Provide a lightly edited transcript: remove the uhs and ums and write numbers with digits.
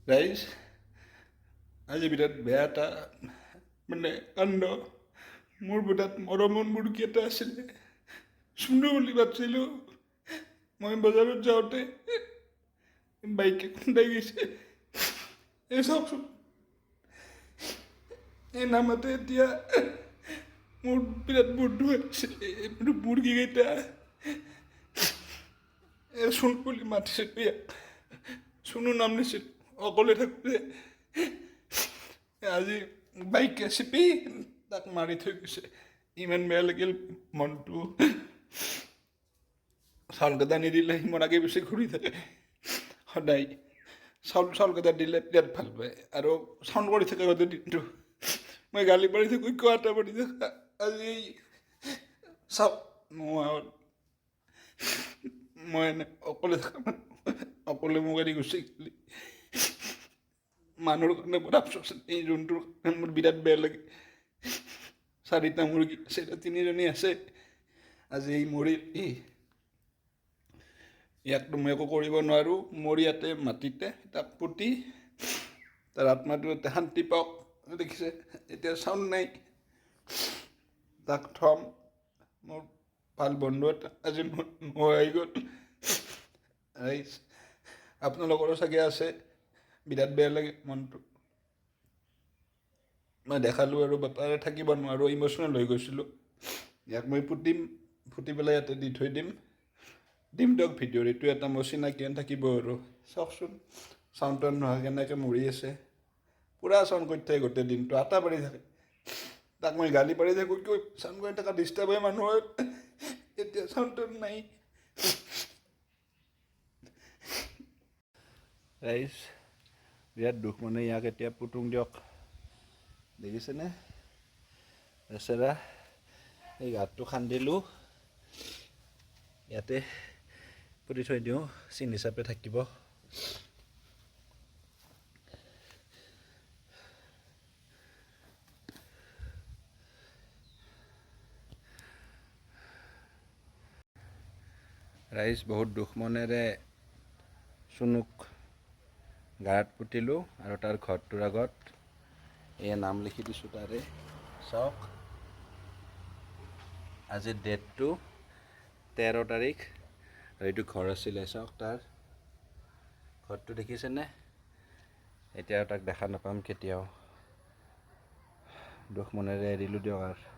ৰাইজ, আজি বিৰাট বেয়া এটা মানে কাণ্ড। মোৰ বিৰাট মৰমৰ মুৰ্গী এটা আছিলে, চুনু বুলি ভাবছিলোঁ। মই বজাৰত যাওঁতে বাইকে খুন্দাই গৈছে। এই চাওকচোন, এই নামাতে। এতিয়া মোৰ বিৰাট বন্ধু আছে মুৰ্গীকেইটা। এই চুন বুলি মাতিছিলোঁ ইয়াক, চুনু নাম দিছিল। অকলে থাকোঁতে আজি বাইকে চেপি তাক মাৰি থৈ গৈছে। ইমান বেয়া লাগিল মনটো। চাউলকেইটা নিদিলে সি মোৰ আগে পিছে ঘূৰি থাকে সদায়। চাউলকেইটা দিলে বিৰাট ভাল পায় আৰু চাউণ্ড কৰি থাকে গোটেই দিনটো। মই গালি পাৰি থাকোঁ, কিয় এটা পাৰি থাকা। আজি চাওক, নোহোৱা হ'ল। মই এনে অকলে থকা মানুহ, অকলে মোক এৰি গুচি গ'লি। মানুহৰ কাৰণে বৰ আফচোচ, এই জন্তুৰ কাৰণে মোৰ বিৰাট বেয়া লাগে। চাৰিটা মুৰ্গী আছে, এতিয়া তিনিজনী আছে। আজি এই মৰিল। ই ইয়াকতো মই একো কৰিব নোৱাৰোঁ। মোৰ ইয়াতে মাটিতে তাক পুতি তাৰ আত্মাটো ইয়াতে শান্তি পাওক। দেখিছে, এতিয়া চাউণ্ড নাই। তাক থ'ম। মোৰ ভাল বন্ধু এটা আজি নোহোৱা হৈ গ'ল। ৰাইজ, আপোনালোকৰো চাগে আছে, বিৰাট বেয়া লাগে মনটো। মই দেখালোঁ আৰু বাপাৰে, থাকিব নোৱাৰোঁ, ইম'চনেল হৈ গৈছিলোঁ। ইয়াক মই পুতিম, পুতি পেলাই ইয়াতে দি থৈ দিম। দিম দিয়ক ভিডিঅ'ৰ। এইটো এটা মোৰ চিনাকি থাকিব। আৰু চাওকচোন, চাউণ্ড টাউণ্ড নোহোৱা কেনেকৈ মৰি আছে। পূৰা চাউণ্ড কৰি থাকে গোটেই দিনটো, আটা পাৰি থাকে। তাক মই গালি পাৰি থাকোঁ, কিয় চাউণ্ড কৰি থকা, ডিষ্টাৰ্ব হয় মানুহৰ। এতিয়া চাউণ্ড টাউণ্ড নাই। ৰাইজ, বিৰাট দুখ মানে। ইয়াক এতিয়া পুতুং দিয়ক। দেখিছেনে বেচেৰা? এই গাঁতটো খান্দিলোঁ, ইয়াতে পুতি থৈ দিওঁ, চিন হিচাপে থাকিব। ৰাইজ, বহুত দুখ মনেৰে চুনুক গাঁত পুতিলোঁ আৰু তাৰ ঘৰটোৰ আগত এয়া নাম লিখি দিছোঁ তাৰে। চাওক, আজি ডেটটো 13 তাৰিখ আৰু এইটো ঘৰ আছিলে। চাওক, তাৰ ঘৰটো দেখিছেনে? এতিয়া তাক দেখা নাপাম কেতিয়াও। দুখ মনেৰে এৰিলোঁ দিয়ক আৰু।